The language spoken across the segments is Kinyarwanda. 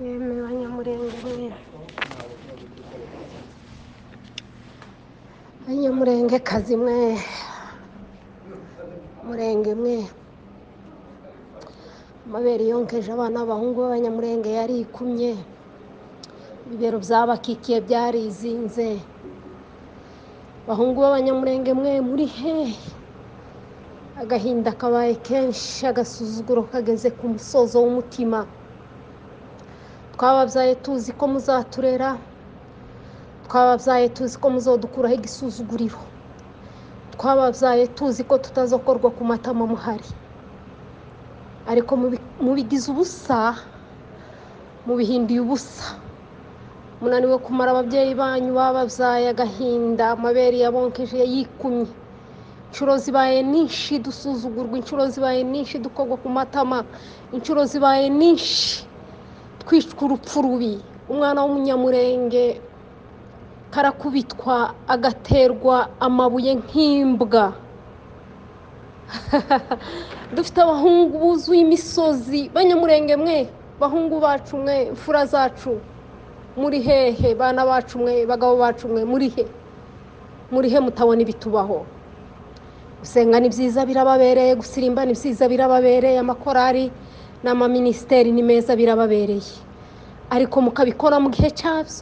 Yemwe Banyamurenge mwe, Banyamurenge kazi mwe, murenge mwe, amabere yonkeje abana b'abahungu b'Abanyamurenge yarikumye, ibibero byabakikiye byarizinze. Bahungu b'Abanyamurenge mwe, muri hehe? Agahinda kabaye kenshi, agasuzuguro kageze ku musozo w'umutima. Twababyaye tuzi ko muzaturera, twababyaye tuzi ko muzodukuraho igisuzuguriro, twababyaye tuzi ko tutazokorwa ku matama muhari, ariko mubigize ubusa, mubihinduye ubusa. Munaniwe kumara ababyeyi banyu bababyaye agahinda, amabere yabonkeje yikumye. Inshuro zibaye nyinshi dusuzugurwa, inshuro zibaye nyinshi dukorwa ku matama, inshuro zibaye nyinshi twicwa urupfu rubi. Umwana w'Umunyamurenge karakubitwa agaterwa amabuye nk'imbwa. Dufite abahungu buzuye imisozi. Banyamurenge mwe, bahungu bacu mwe, imfura zacu, muri hehe? Bana bacu mwe, bagabo bacu mwe, muri he? Muri he mutabona ibitubaho? Gusenga ni byiza birababereye, gusirimba ni byiza birababereye, amakorari n'amaminisiteri ni meza birababereye, ariko mukabikora mu gihe cyabyo,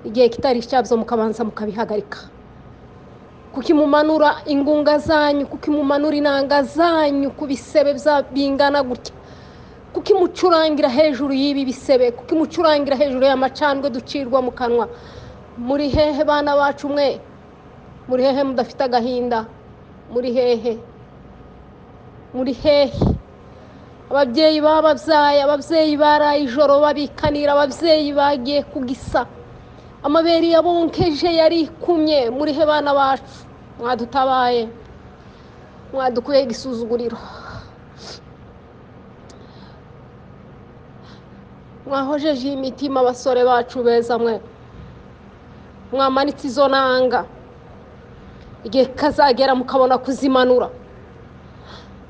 igihe kitari icyabyo mukabanza mukabihagarika. Kuki mumanura ingunga zanyu? Kuki mumanura inanga zanyu ku bisebe bingana gutya? Kuki mucurangira hejuru y'ibi bisebe? Kuki mucurangira hejuru y'amacandwe ducirwa mu kanwa? Muri hehe bana bacu mwe? Muri hehe mudafite agahinda? Muri hehe? Muri hehe? Ababyeyi bababyaye, ababyeyi baraye ijoro babikanira, ababyeyi bagiye kugisa, amabere yabonkeje yarikumye. Muri he bana bacu? Mwadutabaye, mwadukuye igisuzuguriro, mwahojeje imitima abasore bacu beza mwe, mwamanitse izo nanga, igihe kazagera mukabona kuzimanura.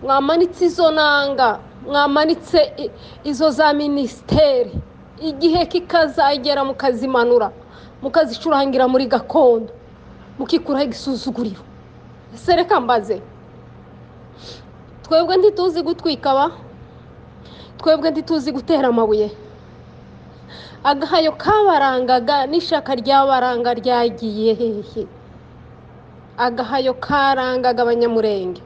Mwamanitse izo nanga, mwamanitse izo za minisiteri, igihe kikazagera mukazimanura, mukazicurangira muri gakondo, mukikuraho igisuzuguriro. Ese reka mbaze, twebwe ntituzi gutwika ba? Twebwe ntituzi gutera amabuye? Agahayo kabarangaga n'ishaka ryabaranga ryagiye hehe? Agahayo karangaga Abanyamurenge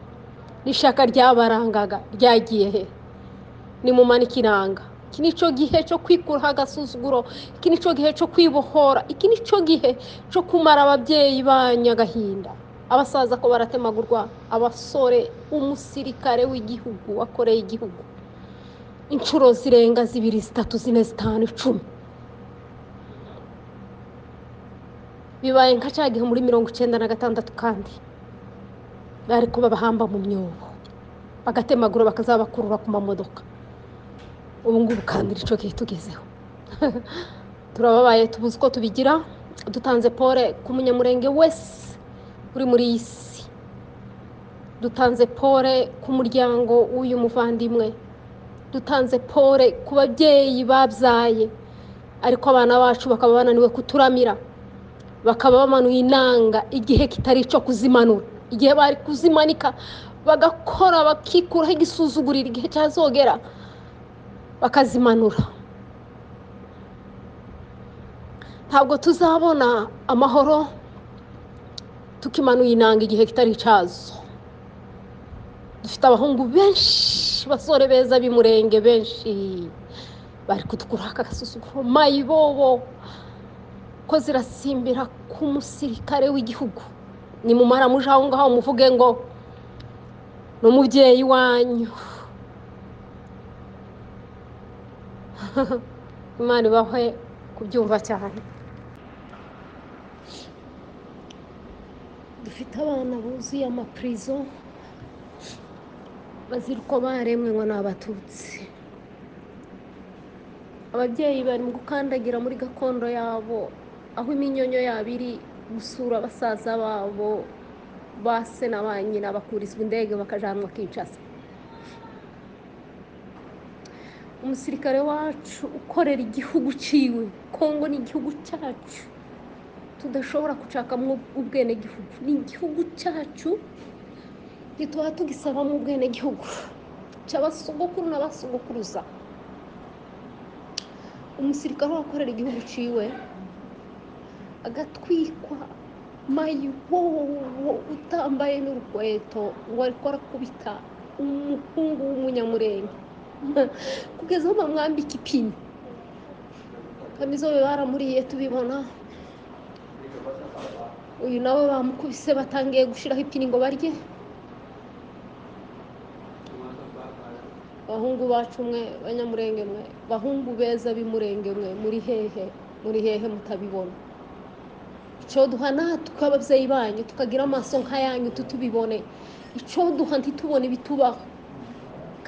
n'ishaka ryabarangaga ryagiye he? Nimumanike inanga. Iki nico gihe cyo kwikuraho agasuzuguro, iki nico gihe cyo kwibohora, iki nico gihe cyo kumara ababyeyi banyu agahinda. Abasaza ko baratemagurwa, abasore, umusirikare w'igihugu wakoreye igihugu inshuro zirenga 2, 3, 4, 5, 10, bibaye nka cya gihe muri 96, kandi bari ko babahamba mu myobo, bagatemagura, bakazabakurura ku mamodoka. Ubu ngubu kandi icyo gihe tugezeho. Turababaye, tubuze uko tubigira. Dutanze pole ku Munyamurenge wese uri muri iyi si, dutanze pole ku muryango w'uyu muvandimwe, dutanze pole ku babyeyi babyaye, ariko abana bacu bakaba bananiwe kuturamira, bakaba bamanuye inanga igihe kitari icyo kuzimanura, igihe bari kuzimanika bagakora bakikuraho igisuzuguriro, igihe cyazogera bakazimanura. Ntabwo tuzabona amahoro tukimanuye inanga igihe kitari icyazo. Dufite abahungu benshi, basore beza b'Imurenge benshi bari kudukuraho aka gasuzuguro. Mayibobo ko zirasimbira ku musirikare w'igihugu. Nimumara muje aho ngaho muvuge ngo ni umubyeyi wanyu. Imana ibahwe kubyumva cyane. Dufite abana buzuye amapurizo bazira uko baremwe ngo ni Abatutsi. Ababyeyi bari mu gukandagira muri gakondo yabo, aho iminyonyo yabo iri, gusura basaza babo ba se na ba nyina, bakurizwa indege bakajanwa Kinshasa. Umusirikare wacu ukorera igihugu ciwe, Kongo ni igihugu cyacu tudashobora gucakamo ubwenegihugu, ni igihugu cyacu ntituba tugisabamo ubwenegihugu cy'abasogokuru n'abasogokuruza. Umusirikare wakorera igihugu ciwe agatwikwa mayibobo utambaye n'urukweto ngo ariko arakubita umuhungu w'umunyamurenge kugeza aho bamwambika ipine. Kamizobe baramuriye tubibona, uyu nawe bamukubise batangiye gushiraho ipine ngo barye. Bahungu bacu mwe, banyamurenge mwe, bahungu beza b'imurenge mwe, muri hehe? Muri hehe mutabibona? Icyo duha natwe ababyeyi banyu tukagira amaso nk'ayanyu tutubibone, icyo duha ntitubone ibitubaho,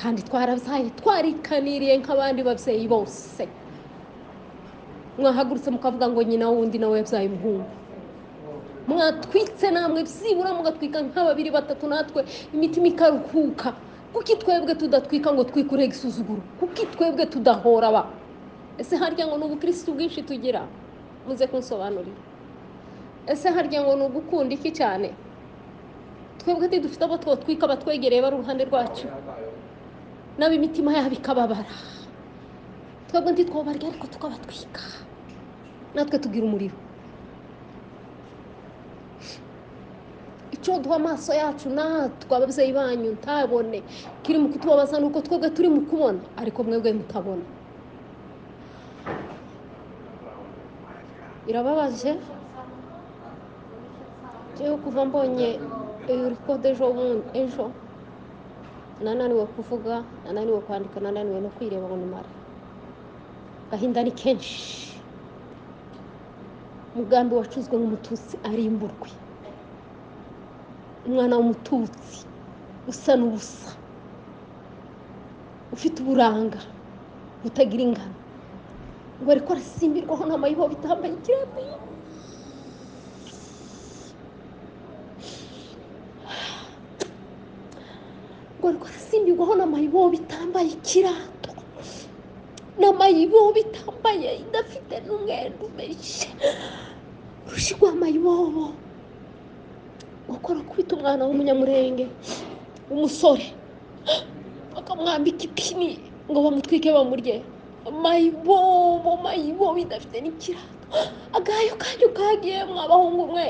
kandi twarabyaye twarikaniriye nk'abandi babyeyi bose. Mwahagurutse mukavuga ngo nyina wundi nawe yabyaye umuhungu, mwatwitse namwe byibura mugatwika nka babiri batatu, natwe imitima ikaruhuka. Kuki twebwe tudatwika ngo twikure igisuzuguro? Kuki twebwe tudahora ba? Ese harya ngo ni ubukristo bwinshi tugira? Muze kunsobanurira. Ese harya ngo ni ugukunda iki cyane? Twebwe ntidufite abo twotwika batwegereye bari uruhande rwacu, nabo imitima yabo ikababara. Twebwe ntitwobarya ariko tukabatwika, natwe tugira umuriro. Icyo duha amaso yacu natwe ababyeyi banyu ntabone kiri mu kutubabaza nuko twebwe turi mu kubona ariko mwebwe mutabona. Birababaje. Jewe kuva mbonye urikode ejo bundi, ejo nananiwe kuvuga, nananiwe kwandika, nananiwe no kwireba ngo nimare. Agahinda ni kenshi. Umugambi wacuzwe nk'umututsi arimburwe, umwana w'umututsi usa n'ubusa, ufite uburanga butagira ingano, ngo ariko arasimbirwaho n'amayibo bitambaye ikirato. Ngo ariko arasimbirwaho n'amayibo bitambaye ikirato, n'amayibo bitambaye idafite n'umwenda umeshe, rushigwa amayibobo. Wakora kubita umwana w'umunyamurenge umusore bakamwambika ipini ngo bamutwike bamurye. Mayibobo, mayibobo idafite n'ikirato. Agayo kanyu kagiye mwabahungu mwe.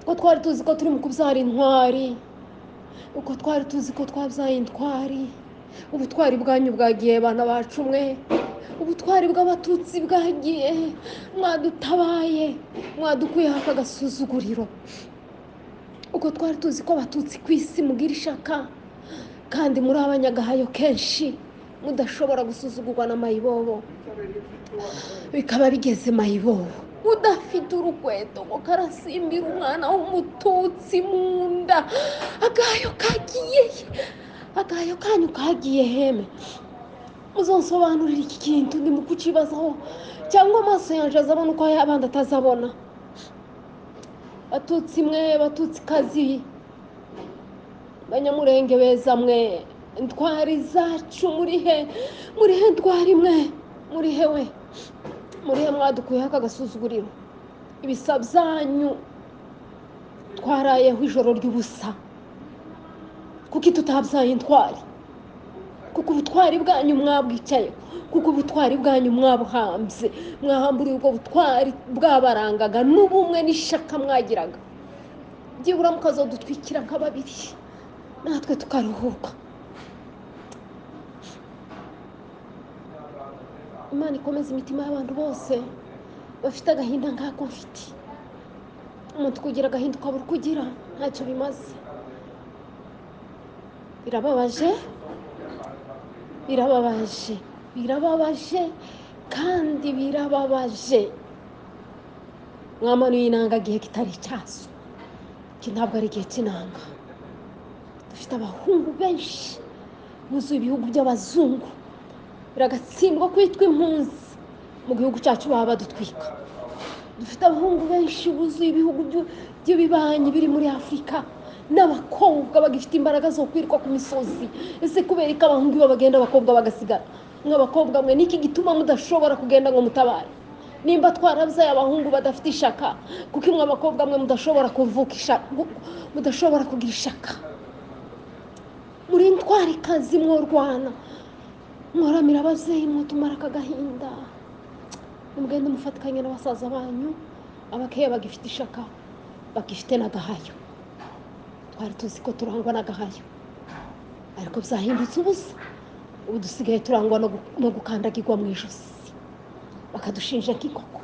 Ko twari tuzi ko turi mu kubyara intwari, uko twari tuzi ko twabyaye intwari, ubutwari bwanyu bwagiye bana bacu mwe, ubutwari bw'abatutsi bwagiye. Mwadutabaye, mwadukuye aka gasuzuguriro. Uko twari tuzi ko abatutsi ku isi mugira ishaka kandi muri abanyagahayo kenshi mudashobora gusuzugurwa na mayibobo, bikaba bigeze mayibobo udafite urukweto ngo karasimbira umwana w'umututsi mu nda. Agayo kagiye, agayo kanyu kagiye heme. Muzonsobanurira iki kintu ndi mu kukibazaho, cyangwa amaso yanje azabona uko abandi atazabona. Batutsi mwe, batutsi kazi, banyamurenge beza mwe, ntwari zacu muri he? Muri he ntwari mwe? Muri he we? Muri he mwadukuyeho aka gasuzuguriro? Ibisa byanyu twarayeho ijoro ry'ubusa. Kuki tutabyaye intwari? Kuko ubutwari bwanyu mwabwicayeho, kuko ubutwari bwanyu mwabuhambye, mwahamburiye ubwo butwari bwabarangaga n'ubumwe n'ishaka mwagiraga. Byibura mukazodutwikira nka babiri natwe tukaruhuka. Imana ikomeze imitima y'abantu bose bafite agahinda nk'ako mfite. Umuntu kugira agahinda ukabura uko ugira ntacyo bimaze. Birababaje, birababaje, birababaje kandi birababaje. Mwamanuye inanga igihe kitari icyazo. Iki ntabwo ari igihe cy'inanga. Dufite abahungu benshi buzuye ibihugu by'abazungu, biragatsindwa kwitwa impunzi mu gihugu cyacu baba badutwika. Dufite abahungu benshi buzuye ibihugu by'ibibanyi biri muri Afurika, n'abakobwa bagifite imbaraga zo kwiruka ku misozi. Ese kubera ko abahungu iyo bagenda abakobwa bagasigara? Mw'abakobwa mwe, niki gituma mudashobora kugenda ngo mutabare? Nimba twarabyaye abahungu badafite ishaka, kuko imwe abakobwa mwe mudashobora kuvuka ishaka, mudashobora kugira ishaka? Muri intwarikazi, mworwana, mworamira ababyeyi, mwotumara aka gahinda. Nimugende mufatikanye na basaza banyu abakeya bagifite ishaka, bagifite n'agahayo. Twari tuzi ko turangwa n'agahayo, ariko byahindutse ubusa. Ubu dusigaye turangwa no gukandagirwa mu ijosi, bakadushinja nk'inkoko.